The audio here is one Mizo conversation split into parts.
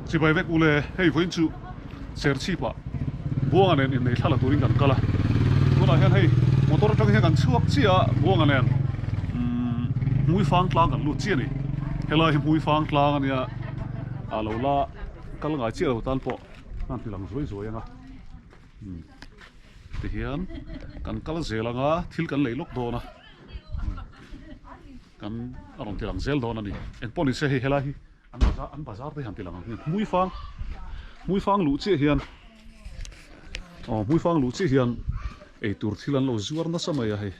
Chibai vek ule, hei vawiin chu Serchhip ah Buanga nen innei thla la turin kan kal a, tunah hian hei motor atang hian kan chhuak chiah a, Buanga nen umm Hmuifang tlang kan lut chiah a ni, helai hi Hmuifang tlang a nia, a lo la kal ngai chiah lo tan pawh a ti lang zuai zuai ang a, umm tihian kan kal zel ang a, thil kan lei lawk dawn a. Kan a rawn ti lang zel dawn a ni. Engpawh ni se hei helai hi an bazar an bazar te han ti lang ang hian Hmuifang Hmuifang luh chiah hian aw Hmuifang luh chiah hian eitur thil an lo zuar nasa mai a hei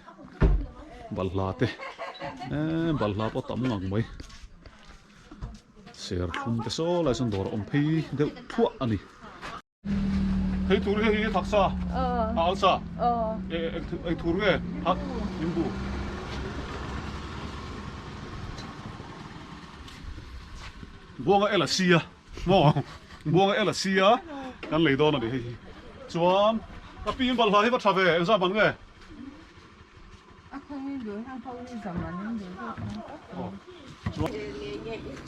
balhla te eee balhla pawh tam ngang mai serthlum te saw lai sawn dawr a awm phei deuh thuah a ni. Thei tur nge hi thak sa? A al sa? Eng thur nge? Thak nimbu. Buanga el a sia maw? Buanga el a sia kan lei dawn a ni hei hi. Chuan ka pi in balhla hi va tha ve engzah man nge?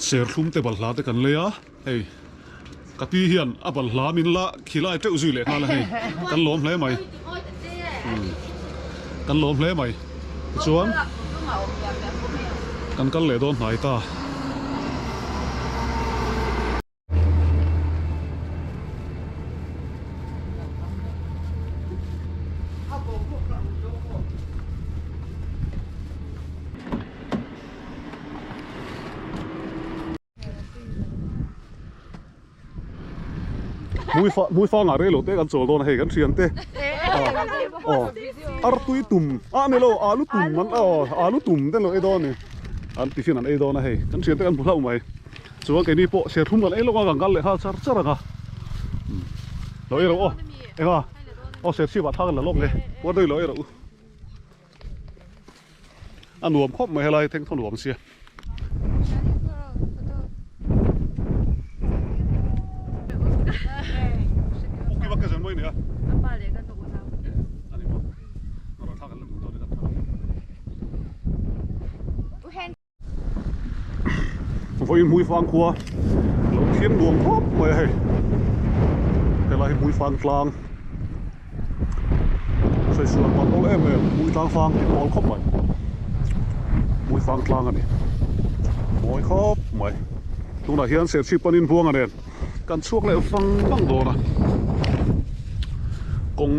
Serthlum te balhla te kan lei a, hei ka pi hian a balhla min la khilai teuh zui leh nghal a hei kan lawm hle mai kan lawm hle mai tichuan kan kal leh dawn hnai ta. Hmuifang ah rei lo te kan chawl dawn a hei kan thian te aw artui tum a ni lo alu tum an aw alu tum te an lo ei dawn a ni an tiffin an ei dawn a hei kan thian te kan hmu hlauh mai. Chuan keini pawh serthlum kan ei lawk a kan kal leh nghal char char ang a lo ei rawh aw eng a aw serchhip ah thla kan la lawk nge puar deuhin lo ei rawh u a nuam khawp mai helai thleng thaw nuam sia. Vawiin Hmuifang khua lo thiam nuam khawp mai a hei helai hi Hmuifang tlang sawisel tam awl em em Hmuitlang fang tih awl khawp mai Hmuifang tlang a ni mawi khawp mai tunah hian Serchhip panin Buanga nen kan chhuak leh vang vang dawn a kawng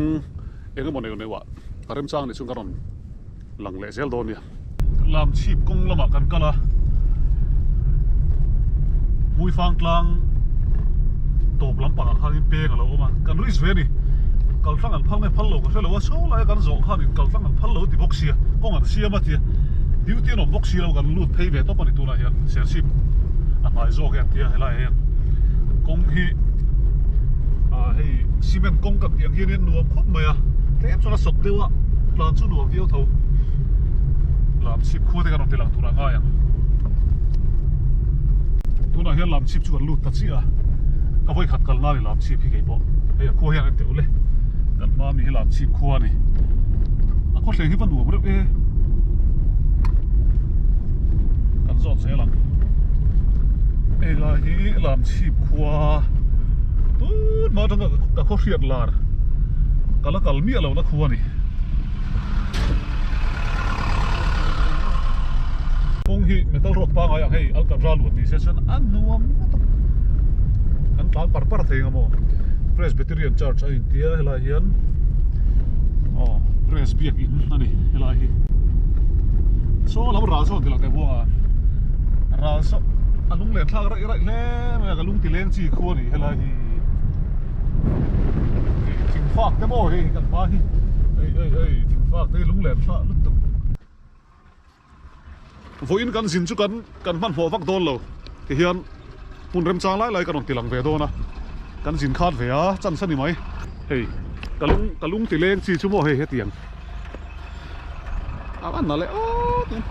eng emaw neuh neuh ah a remchang ni chuan ka rawn lang leh zel dawn nia. Lamchhip kawng lamah kan kal a, Hmuifang tlang tawp lampangah khanin peng a lo awm a, kan risk ve a ni. Kal tlang an phal nge phal lo ka hre lo a, saw laia kan zawh khanin kal tlang an phal lo ti bawk sia, kawng an siam a tia, duty an awm bawk si lo kan lut phei ve tawp a ni tunah hian Serchhip a hnai zawk e an tia helaiah hian kawng hi ah hei cement kawng kan tih ang hianin nuam khawp mai a, tlem chuan a sawp deuh a. Tlan chu nuam viau tho. Lamchhip khua te kan rawn ti lang turah ngai ang. Tunah hian Lamchhip chu kan lut ta chiah a. Ka vawi khat kal nan i Lamchhip hi kei pawh. Hei a khua hian an teuh le. Kan hma mi hi Lamchhip khua a ni. A khawthleng hi va nuam reuh e. Kan zawt zel ang. Hei lai hi Lamchhip khua tun hma atanga ka khaw hriat lar. Ka la kal miah lo na khu a ni. Kawng hi metal road pangai ang hei Alcatraz luat ni se chuan a nuam ngawt ang. Kan tlan par par thei ang maw. Presbyterian Church a intia helai hian aw Pres biak in a ni helai hi. Saw lam ral sawn tilak teh buang a. Ral saw a lunglen thlak raih raih hle mai a ka lung ti leng chi khu a ni helai hi. Thingfak te maw hei kan hma hi hei hei hei thingfak te hi lunglen thlah lutuk vawiin kan zin chu kan kan hmanhmawh vak dawn lo ti hian hmun remchang lai lai ka rawn ti lang ve dawn a kan zin khat ve a chance a ni mai hei ka lung ka lung ti leng chi chu maw hei hetiang a a na leh awt in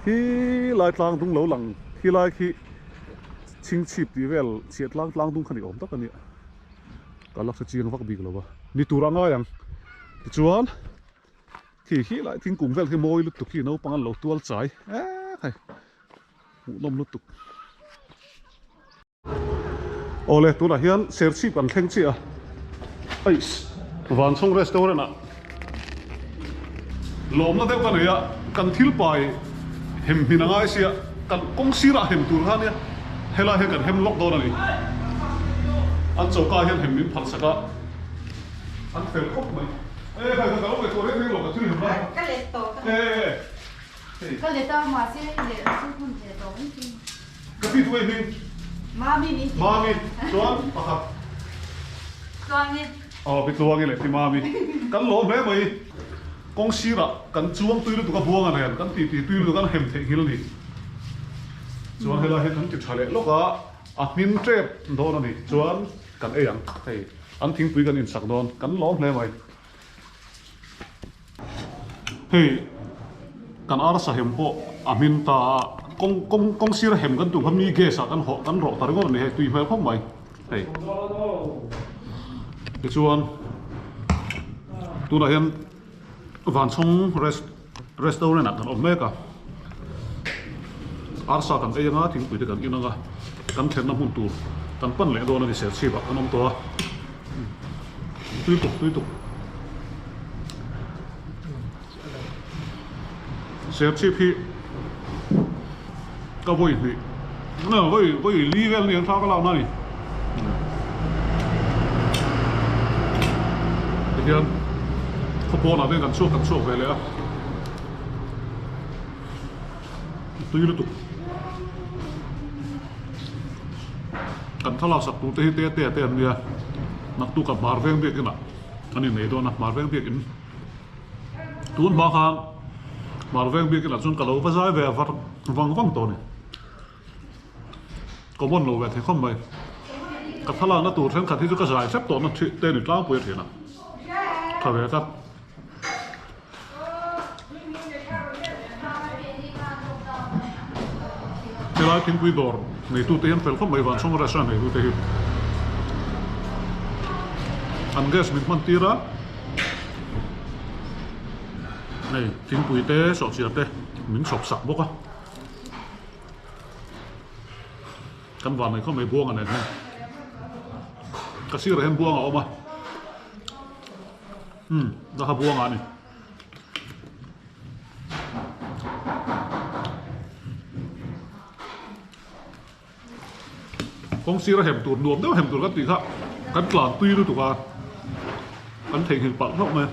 khi lai tlang dung lo lang khi lai khi. Chhingchhip tih vel chhiah tlang tlang dung kha ni awm tak a nia. Ka la hre chiang vak bik lo a. Ni tur a ngai ang. Tichuan khi khi lai thingkung vel khi mawi lutuk khi naupang an lo tual chai eh hei hmuhnawm lutuk. Awle tunah hian Serchhip kan thleng chiah a, Eiss Vanchhawng restaurant ah lawmna deuh ka nei a, kan thil pai hem hmin a ngai sia, kan kawng sirah hem tur kha ania, helai hian kan hem lawk dawn a ni, an choka hian hem min phal sak a, an fel khawp mai, e khai ka lo ngaihtuah reng reng lo ka thil hem lai Ka let tawh ka e e Ka let a mahse leh chu hmun ve tawh mai chu. Ka ti tu ei hming. Mami min ti. Mami chuan pakhat. Tluangi. Aw pi Tluangi leh pi Mami. Kan lawm hle mai. Kawng sirah kan chuang tui lutuk a buang a nen kan ti ti tui lutuk an hem theih nghil a ni. Chuan helai hi kan ti tha leh lawk a, a hmin tep dawn a ni. Chuan kan ei ang hei an thingpui kan insak dawn kan lawm hle mai. Hei kan arsa hem pawh a hmin ta a, kawng kawng kawng sir hem kan tum kha mi gas ah kan hawh kan rawh ta ringawt a ni hei tui hmel khawp mai hei. Tichuan tunah hian Vanchhawng rest restaurant ah kan awm mek a, arsa kan ei anga thingpui te kan in anga kan thlenna hmun tur kan pan leh dawn a ni Serchhip ah kan awm tawh a. Tui tuk tui tuk. Serchhip hi ka vawi hnih na vawi vawi li vel ni an thla ka lak na ni. Tihian khawpawnah te kan chhuak kan chhuak ve leh a. Tui lutuk. Kan thlalak sak tur te hi te te te an nia. Naktuk a hmar veng biakin ah an innei dawn a, hmar veng biakin tun hma khan hmar veng biakin ah chuan ka lo va zai ve a var vang vang tawh a ni. Common lo ve thei khawp mai. Ka thlalakna tur thenkhat hi chu ka zai hrep tawhna te ni tlangpui a thin a. Tha ve tlat. Helai thingpui dawr neitute hian fel khawp mai Vanchhawng restaurant neitute hi an gas min hman tir a hei thingpui te sawhchiar te min chhawp sak bawk a kan van nei khawp mai buanga nen hian ka sirah hian buanga a awm a. Umm daha buanga a ni. Kawng sira hem tur nuam deuh hem tur kan tih kha kan tlan tui lutuk a kan theihnghilh palh hlauh mai a.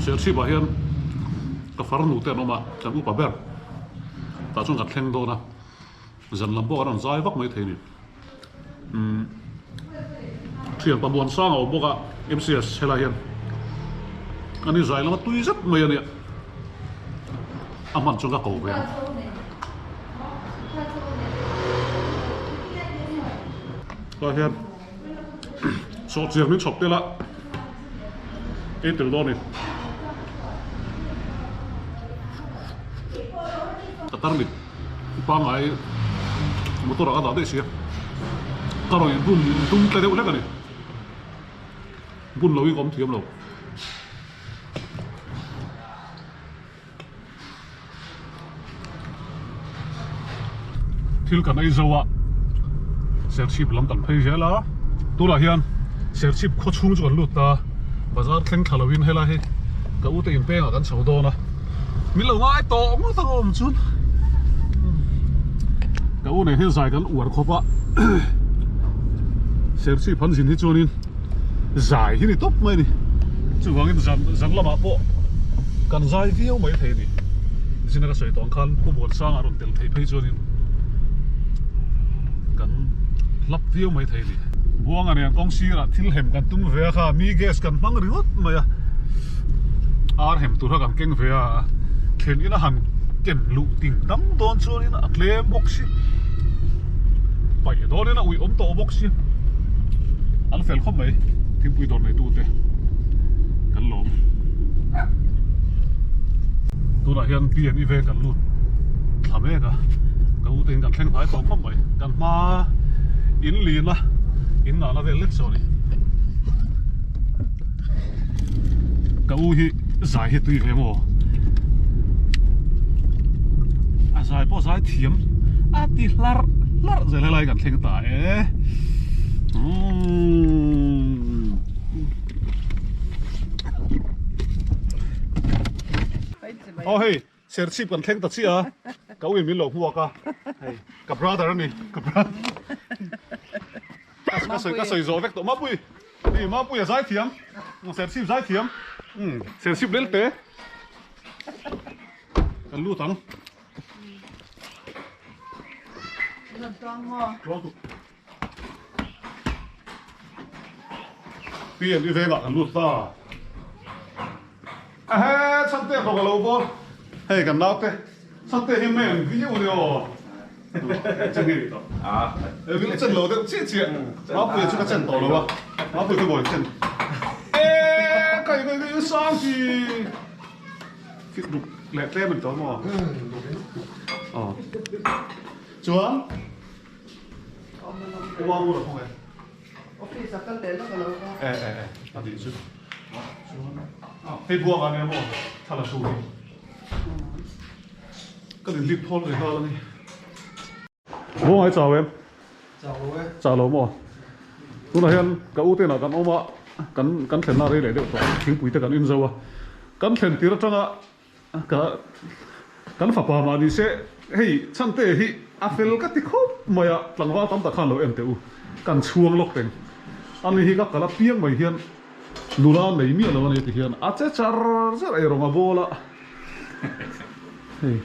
Serchhip ah hian ka farnu te an awm a kan upa ber tah chuan kan thleng dawn a. Zan lam pawh an rawn zai vak mai thei a ni. Umm thian pamuan sang a awm bawk a MCS helai hian ani zai lama tui zet mai a nia a hman chuan ka ko ve ang. Tah hian sawhchiar min chhawp tel a ei tel dawn a ni. Ka tarmit. Pangngai motor ah ka dah daih si a, ka rawn in bun dum tle deuh hlek a ni, bun lo hi ka awm thiam lo. Thil kan ei zo a, Serchhip lam kan phei zel a, tunah hian Serchhip khaw chhung chu kan lut ta, bazar thleng thla lovin helai hi ka ute inpengah kan chho dawn a. Min lo ngai tawh ngawt ang awm chuan ka u nen hian zai kan uar khawp a Serchhip han zin hi chuanin zai hi ni tawp mai a ni chuvangin zan zan lamah pawh kan zai viau mai thei a ni zina ka sawi tawh ang khan Pu Muansanga a rawn tel theih phei chuanin kan hlap viau mai thei a ni. Buanga nen kawng sirah thil hem kan tum ve a kha mi gas kan hmang ringawt mai a. Ar hem tur kha kan keng ve a, thlen ina han ken luh ting dang dawn chuanin a tlem bawk si, paih dawnin a uih awm tawh bawk si, an fel khawp mai thingpui dawr neitu te kan lawm. Tunah hian B&E veng kan lut thla mek a, ka u te in kan thleng hnai tawh khawp mai, kan hma in lin a, in ngahna vel lek saw a ni. Ka u hi zai hi tui ve maw? Zai pawh zai thiam a ti hlarh hlarh zel helai kan thleng ta e. Umm. Aw hei Serchhip kan thleng ta chiah a, ka ui min lo hmuak a, hei ka brother a ni, ka brother. Ka sawi ka sawi zawh vek tawh Mapui, hei Mapui a zai thiam, Serchhip zai thiam, umm Serchhip lelte kan lut ang. Tluang tuk. Pi an i vengah kan lut ta. Ahe chhante a bawk a lo bawr. Hei kan naute chhante hi men viau a ni aw. Chen nge ni tawh. Vil chen lo deuh chiah chiah. Mapuia chu ka chen tawh lo a. Mapuia chu bawi chen. Eee kai kai kai sang chi. Fit ruk leh tlem a ni tawh maw? Aw. Chuan. Uwa ngur a thawng e. Office a kal leh lawk a lo va. E e e a tih chu. Hei buang a nia maw thla la thu hi. Ka in lip thawl ve nghal a ni. Buang ai chau em? Chau lo e. Chau lo maw? Tunah hian ka u te inah kan awm a, kan kan thlenna rei leh deuh tawh thingpui te kan in zo a. Kan thlen tir atanga Ka kan fapa mah ni se hei chhante hi a fel ka ti khawp mai a, tlangval tam tak khan lo en teh u, kan chhuang lawk reng. Ani hi ka kal a piang mai hian nula nei miah lo a ni ti hian a che char char ei rawng a bawl a, hei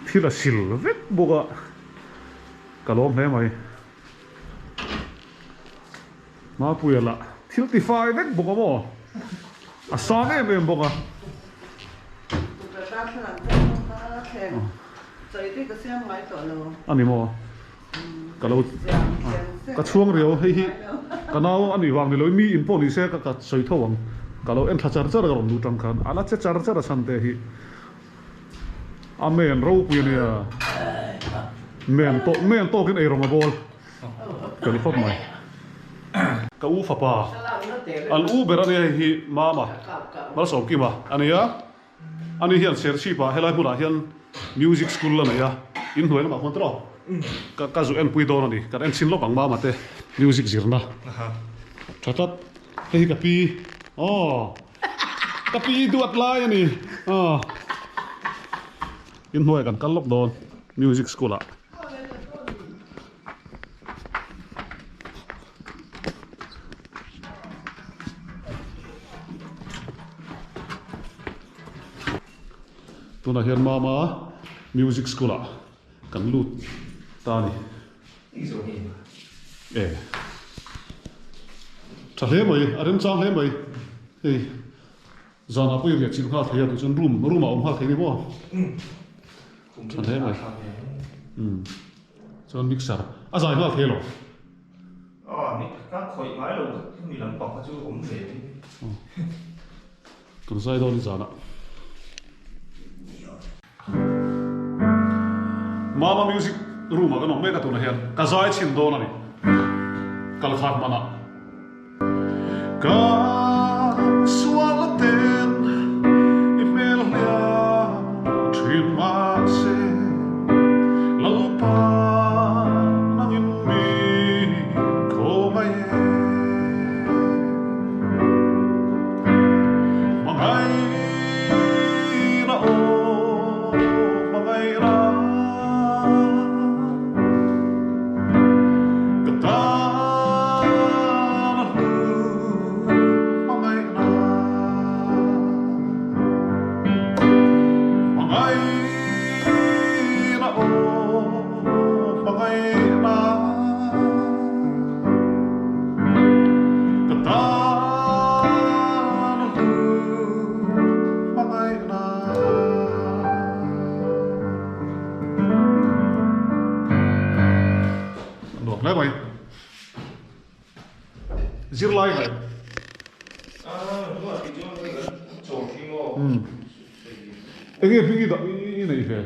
thil a sil vek bawk a, ka lawm hle mai. Mapuia lah thil ti fai vek bawk a maw? A sang em em bawk a. A ni maw? Ka lo ka chhuang riau hei hi ka nau a nih vang ni lo mi in pawh ni se ka ka sawi tho ang. Ka lo en thla char char a ka rawn luh tang khan a la che char char a chhan te hi. Amen ropui a nia. Men tawk men tawkin ei rawng a bawl. Fel khawp mai. Ka u fapa an u ber a nia hei hi Mama Malsawmkima a nia. Ani hian Serchhip ah helai hmunah hian music school a nei a, inhnuai lamah khuan tawh ka ka zu enpui dawn a ni. Kan en chhin lawk ang Mama te music zirna tha tlat. Hei hi ka pi aw ka pi duat lai a ni aw inhnuai kan kal lawk dawn music school ah. Tunah hian Mama music school ah kan lut ta a ni. E tha hle mai a remchang hle mai hei. Zanah pawh i riah chilh nghal thei a tih chuan room room ah awm nghal thei ni maw? Tha hle mai. Umm chuan mixer a zai nghal thei lo. Aw ni ka khawih ngai lo hemi lampang kha chu awm ve mai. Kan zai dawn i zanah. Mama music room ah kan awm mek a tunah hian ka zai chhin dawn a ni kal khat manah. Ka sual ten i hmel hliah thin mahse Lalpa nangin mi khawngaih e. Hmangaihna aw hmangaihna ka tan a hlu hmangaihna Hmangaihna aw hmangaihna Ka tan a hlu hmangaihna. A nuam hle mai. Zirlai ngai. Enge hming i dah i neih ve?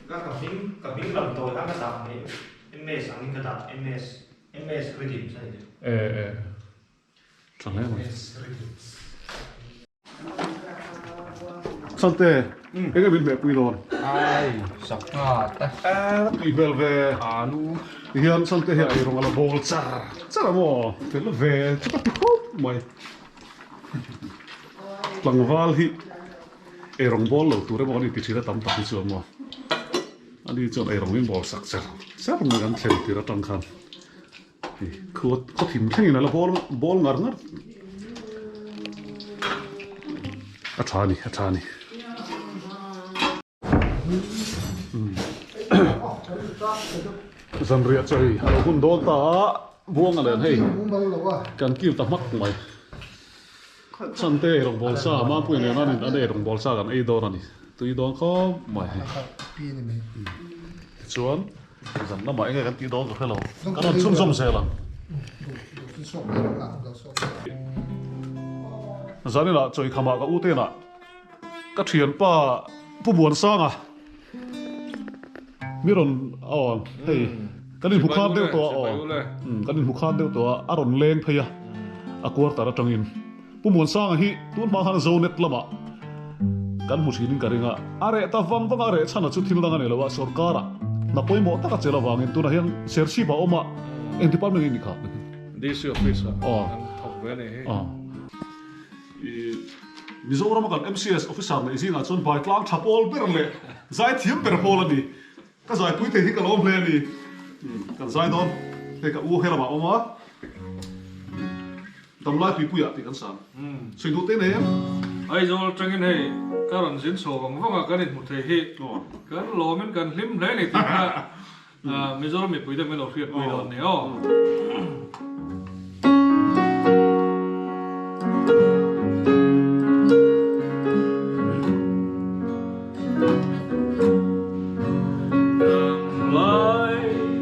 Ka ka hming ka hming lam tawi kha ka dah mai MS angin ka dah MS MS Rhythms a ni. E e tha hle mai. MS Rhythms. Sante enge min hmehpui dawn? Ai, sangha te. A tui hmel ve. Alu. Tihian Sante hian eirawng a la bawl char char a maw? Fel ve chu ka ti khawp mai. Tlangval hi eirawng bawl lo tur emaw kan inti thin a tam tak hi chuan maw? Ani chuan eirawng min bawl sak char char mai kan thlen tir atang khan. Khua khaw thim thlengin a la bawl bawl ngar ngar a tha a ni a tha a ni. Zanriah chu hei a lo hun dawn ta a Buanga nen hei kan kil ta hmak mai. Chante ei rawng bawl sa Mampuia nen an in an ei rawng bawl sa kan ei dawn a ni tui dawn khawp mai hei. Tichuan. Zan lamah enge kan tih dawn ka hre lo. Kan rawn chhunzawm zel ang. Zaninah Chawikhamah ka u tenah ka thianpa Pu Muansanga mi rawn aw hei kan inhmu khan deuh tawh a aw kan inhmu khan deuh tawh a a rawn leng phei a a quarter atangin Pu Muansanga hi tun hma khan Zonet lamah kan hmu thinin ka ring a, a reh ta vang vang a, a reh chhan a chu thil dang a nei lo a, sorkara hna pawimawh tak a chelh avangin tunah hian Serchhip a awm a, eng department nge ni kha? DC office ah kan thawk ve a ni hi. Mizorama kan MCS officer neih zingah chuan Baitlang tha pawl ber leh zaithiam ber pawl a ni. Ka zaipui thei hi ka lawm hle a ni. Kan zai dawn, hei ka u helamah a awm a. Damlai tuipuiah tih kan sang. Sawi duh te nei em? Aizawl atangin hei ka rawn zin chho vang vang a, kan inhmu thei hi kan lawmin kan hlim hle ni tih kha Mizoram mipui te min lo hriatpui dawn ni aw. Damlai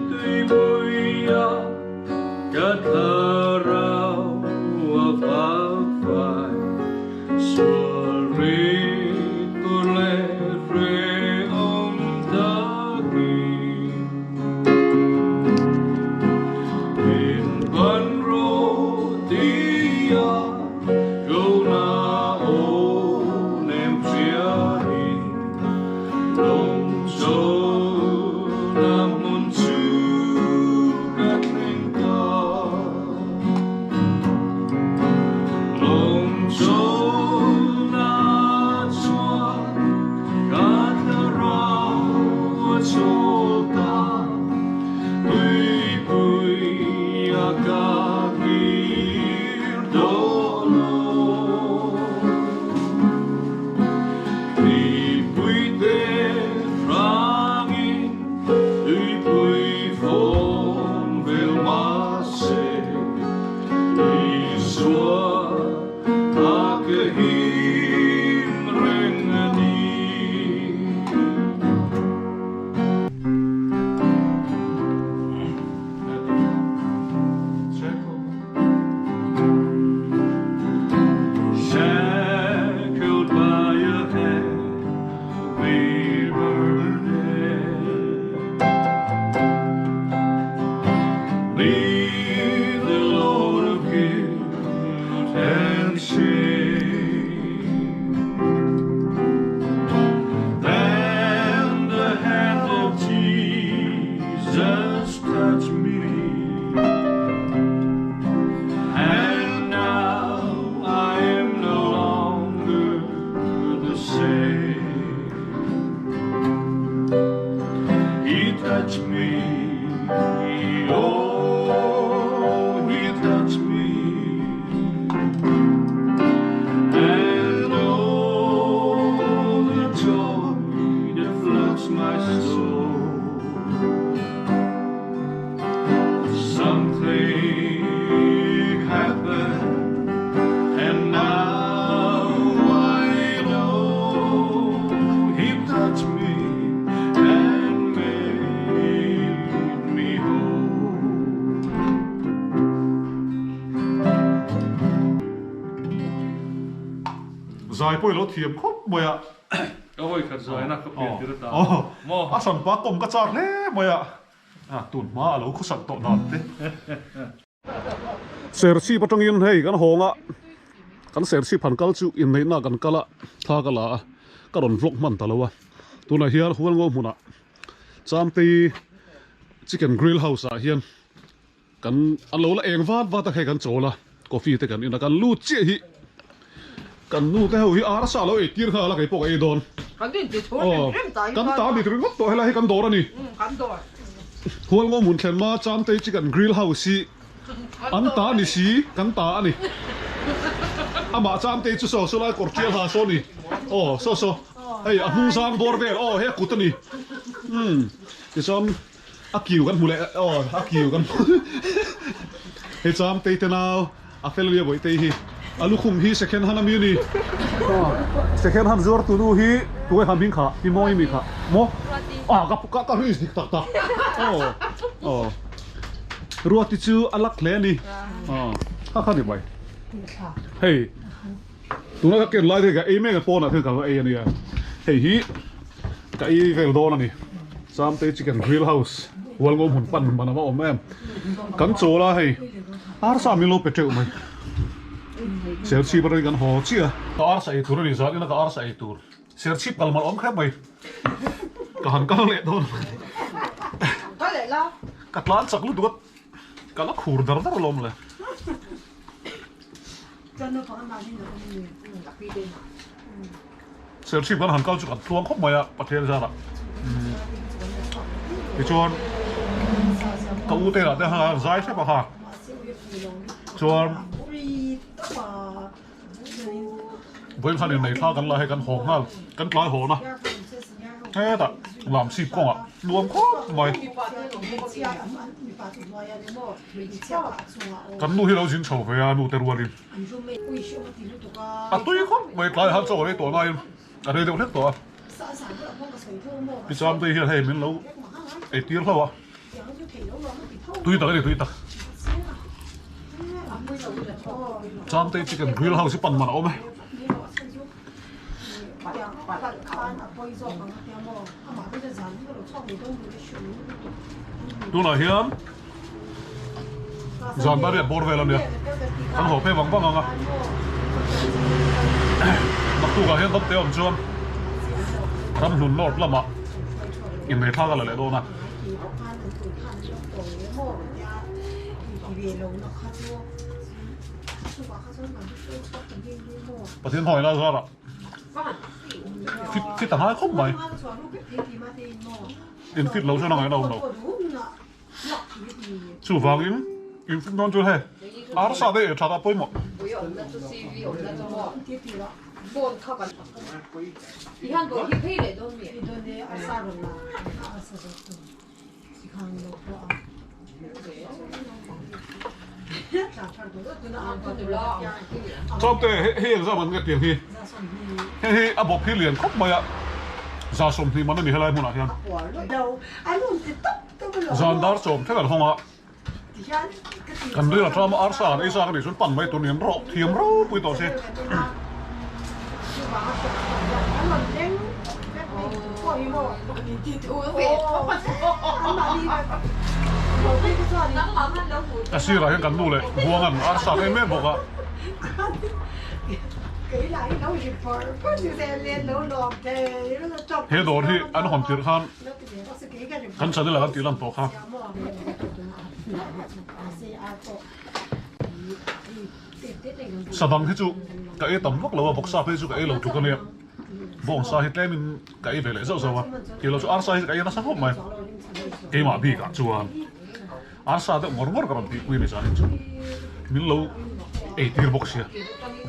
tuipuiah Ka thlarau a vak fai, sual rit tur leh hrehawm takin. Min ban rawh tia Jona aw nem hriain, lawng Jona hmun chu ka thleng ta. Lawng Jona chuan ka thlarau a chawl ta, tuipui a ka kir tawh lo. Tuipuite hrangin tuipui fawm vel mahse, Isua a ke him reng a ni. Shackled by a heavy burden, Neath the load of guilt and shame. Then the hand of Jesus touched me. And now I am no longer the same. He touched me, oh, he touched me. And oh, the joy that floods my soul. Something happened and now I know he touched me and made me whole. Zai pawh i lo thiam khawp mai a. Ka vawi khat zaina ka pian tir ata maw? A hranpa kawm ka chak hle mai a. A tun hma a lo khawsak tawh dan te. Serchhip atangin hei kan hawng a, kan Serchhip han kal chu inneihna kan kal a, thla ka la a, ka rawn vlog hman ta lo a. Tunah hian Hualngo hmunah Chamtei Chicken Grill House ah hian kan an lo la eng vat vat a hei kan chawl a coffee te kan in a kan lut chiah hi kan nu te ho hi arsa lo ei tir nghal a kei pawh ka ei dawn Kan in ti chhur hrim hrim ta hi kan ta ni ringawt tawh helai hi kan dawr a ni kan dawr Hualngo hmun thlen hma Chamtei Chicken Grill House hi an ta ni si kan ta a ni amah Chamtei chu saw saw lai kawr tial ha saw ni aw saw saw hei a hnung zang bawr vel aw he a kut a ni umm tichuan A kiu kan hmu leh aw a kiu kan hmu hei chuan tei te nau a fel ania bawih tei hi a lukhum hi second hand ami ani second hand zuar tu nu hi tuai ham hing kha pi mawi mi kha maw ah ka ka ka risk dik tak tak aw aw ruati chu a lak hle ani kha kha ni mai hei tuna ka ken lai te ka ei mek a pawnah hian ka lo ei ania hei hi Ka ei vel dawn a ni. Chamte Chicken Grill House Hualngo hmun pan man a va awm em. Kan chawl a hei arsa min lo pe teuh mai. Serchhip atangin kan haw chiah a. Ka arsa ei tur a ni zan ina ka arsa ei tur. Serchhip kal mal awm kher mai. Ka han kal leh dawn. Kal leh la. Ka tlan chak lutuk a ka la khur dar dar alawm le. Serchhip kan han kal chu kan tluang khawp mai a Pathian zarah tichuan ka u te lah te han zai hrep a kha chuan vawiin khan innei thla kan la hei kan haw nghal kan tlai hawn a hetah lamchhip kawngah nuam khawp mai kan nu hi lo zin chho ve a nu te rualin. A tui khawp mai tlai han chaw a rei tawh laiin a rei deuh hlek tawh a. Tichuan tui hian hei min lo ei tir hlauh a, tui tak a ni tui tak. Chamtei chicken grill house hi pan man a awm e. Tunah hian zan pariat bawr vel a nia kan haw phei vang vang ang a naktukah hian dawpte awm chuan ramhlun north lamah inrei thlak a la leh dawn a. Pathian hawina a zarah fit fit a ngai khawp mai in fit lo chuan a ngaihna awm lo chuvangin in fit dawn chu hei arsa te ei that a pawimawh. Chawngte hei eng zah man nge tiang hi hei hi a bawp hi lian khawp mai a za 20 man a ni helai hmunah hian zan dar sawm thleng an hawng a kan ril atama arsa an ei zak a nih chuan pan mai tur niin rawh thiam ropui tawh se. A sirah hian kan nu leh buang an arsa em em bawk a. He dawr hi an hawn tirh khan kan channel ah kan tih lan tawh kha. Sabang hi chu ka ei tam vak lo a, vawksa phei chu ka ei lo tluk a nia. Bawngsa hi tlemin ka ei ve leh zauh zauh a, tih loh chu arsa hi ka ei nasa khawp mai. Keimah bikah chuan arsa deuh ngawr ngawr ka rawn tihpui a ni chuanin chu min lo ei tir bawk sia.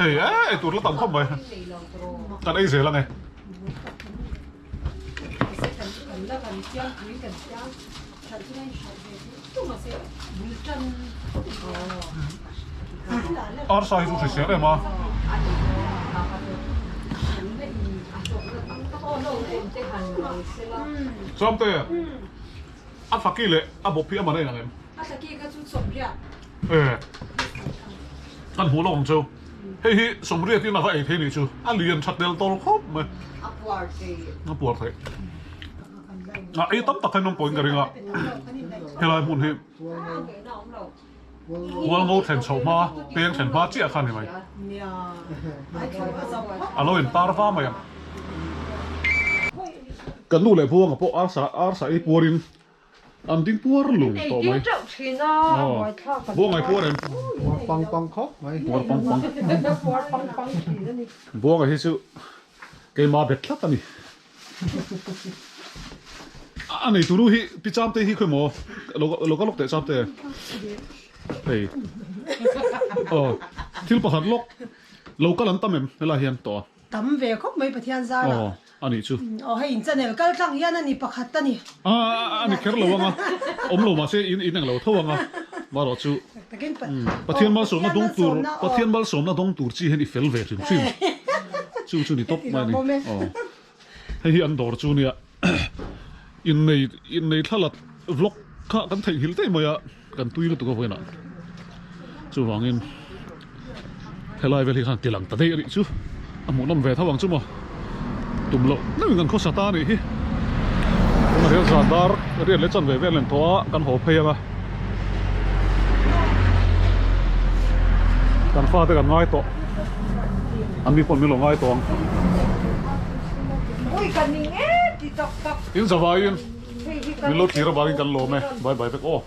Hei eh ei tur la tam khawp mai, kan ei zel ang e. Arsa hi chu hrisel em a. Chuamte, a thaki leh a bawp hi a man a inang em? E, kan hmuh lawk ang chu. Hei hi 80 in a va ei thei nih chu. A lian tha tel tawl khawp mai. A puar thei. A puar thei. A ei tam tak hian awm pawhin ka ring a, helai hmun hi Hualngo thlen chhoh hma, peng thlen hma chiah kha a ni mai. A lo intar va mai ang. Kan nu leh Buanga pawh arsa arsa ei puarin an ding puar lung tawh mai. Ei tir teuh thin a, a buaithlak a. Buanga i puar em? Puar pang pang khawp mai. Puar pang pang. Puar pang pang thin a ni. Buanga hi chu keimah bet tlat a ni. A nei turu hi pi Chamte hi khawi maw lo ka lawk teh Chamte. Hei. Aw thil pakhat lawk lo kal an tam em helai hian tawh a. Tam ve khawp mai Pathian zara. Aw a nih chu. Aw hei in channel kal tlang hian a ni pakhat a ni. A a ni kher lo anga awm lo mahse in in englo tho anga marawh chu Pathian malsawmna dawng tur Pathian malsawmna dawng tur chi hian i fel ve hrim hrim chu chu ni tawp mai a ni. Aw hei hi an dawr chu nia innei innei thlalak vlog kha kan theihnghilh daih mai a kan tui lutuk a vawiinah chuvangin helai vel hi khan tilang ta daih a nih chu a hmuhnawm ve tho ang chu maw tum loh deuhin kan khawsa ta a nih hi tunah hian zan dar riat leh chanve vel a ni tawh a kan haw phei ang a kan fate kan ngai tawh an ni pawh min lo ngai tawh ang in zavaiin min lo thlir avangin kan lawm e bye bye vek aw.